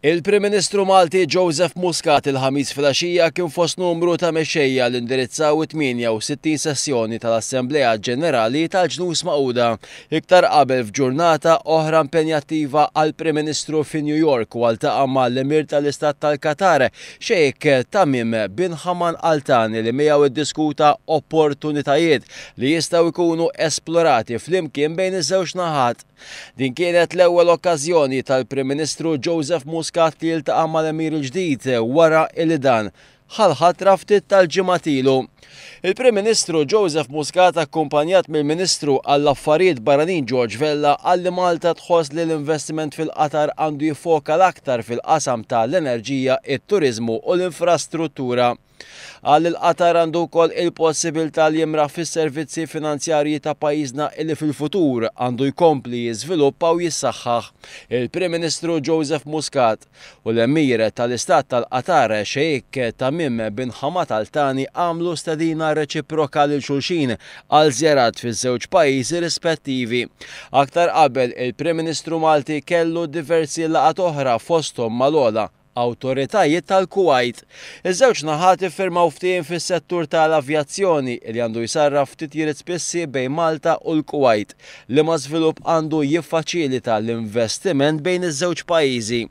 Il-Prim Ministru Malti Joseph Muscat il-Ħamis filgħaxija kien fost numru ta' mexxejja li indirizzaw it-68 sessjoni tal-Assemblea Ġenerali tal-Ġnus Magħquda. Iktar qabel f'ġurnata oħra impenjattiva għall-Prim Ministru fi New York u ltaqa' mal-Emir tal-Istat tal-Qatar, Sheikh Tamim bin Hamad Al Thani li miegħu iddiskuta opportunitajiet li jistgħu jkunu esplorati flimkien bejn iż-żewġ naħat. Din kienet l-ewwel okkażjoni tal-Prim Ministru Joseph Muscat li jiltaqa' mal-Emir il-ġdid wara li dan ħa l-ħatra ftit tal-ġimgħat ilu. Il-Prim Ministru Joseph Muscat, akkumpanjat mill-Ministru għall-Affarijiet Barranin George Vella, qal li Malta tħoss li l-investiment fil-Qatar għandu jiffoka l-aktar fil-qasam ta' l-enerġija, it-turiżmu u l-infrastruttura. Qal li l-Qatar għandu wkoll il-possibilità li jimraħ fis-servizzi finanzjarji ta' pajjiżna illi fil-futur għandu jkompli jiżviluppa u jissaħħaħ. Il-Prim Ministru Joseph Muscat u l-Emir tal-Istat tal-Qatar Sheikh Tamim bin Hamad Al Thani għamlu stedina reċiproka lil xulxin għal żjarat fiż-żewġ pajjiżi rispettivi. Aktar qabel, il-Prim Ministru Malti kellu diversi laqgħat oħra fosthom mal-ogħla awtoritajiet tal-Kuwajt. Iż-żewġ naħat iffirmaw ftehim fis-settur tal-avjazzjoni li għandu jsarraf titjiriet spissi bejn Malta u l-Kuwajt, liema żvilupp għandu jiffaċilita l-investiment bejn iż-żewġ pajjiżi.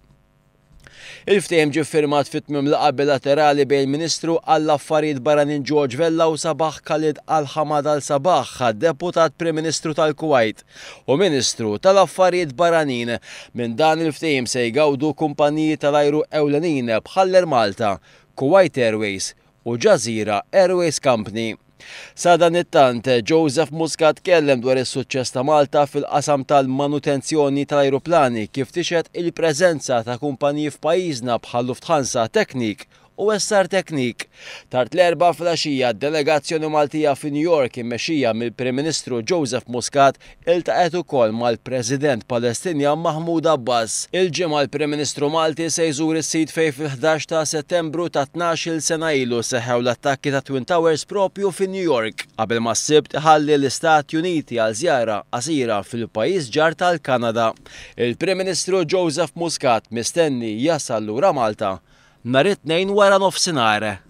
Il-ftehim ġie ffirmat fi tmiem laqgħa bilaterali bejn il-Ministru għall-Affarijiet Barranin George Vella u Sabah Khalid Al-Hamad Al-Sabah, Deputat Prim Ministru tal-Kuwajt u Ministru tal-Affarijiet Barranin. Minn dan il-ftehim se jgawdu kumpaniji tal-ajru ewlenin bħall-Air Malta, Kuwait Airways u Jazeera Airways Company. Sadanittant, Joseph Muscat tkellem dwar is-suċċess ta' Malta fil-qasam tal-manutenzjoni tal-ajruplani kif tixhed il-preżenza ta' kumpaniji f'pajjiżna bħal Lufthansa, Technik u SR Technique. Tard l-Erbgħa filgħaxija, delegazzjoni Maltija fi New York immexxija mill-Prim Ministru Joseph Muscat iltaqgħet ukoll mal-President Palestinjan Mahmoud Abbas. Il-Ġimgħa l-Prim Ministru Malti se jżur is-sit fejn fil-11 ta' Settembru ta' 12-il sena ilu seħħew l-attakki tat-Twin Towers propju fi New York, qabel ma s-Sibt iħalli l-Istati Uniti għal żjara qasira fil-pajjiż ġar tal-Kanada. Il-Prim Ministru Joseph Muscat mistenni jasal lura Malta nhar it-Tnejn waranofsinhar.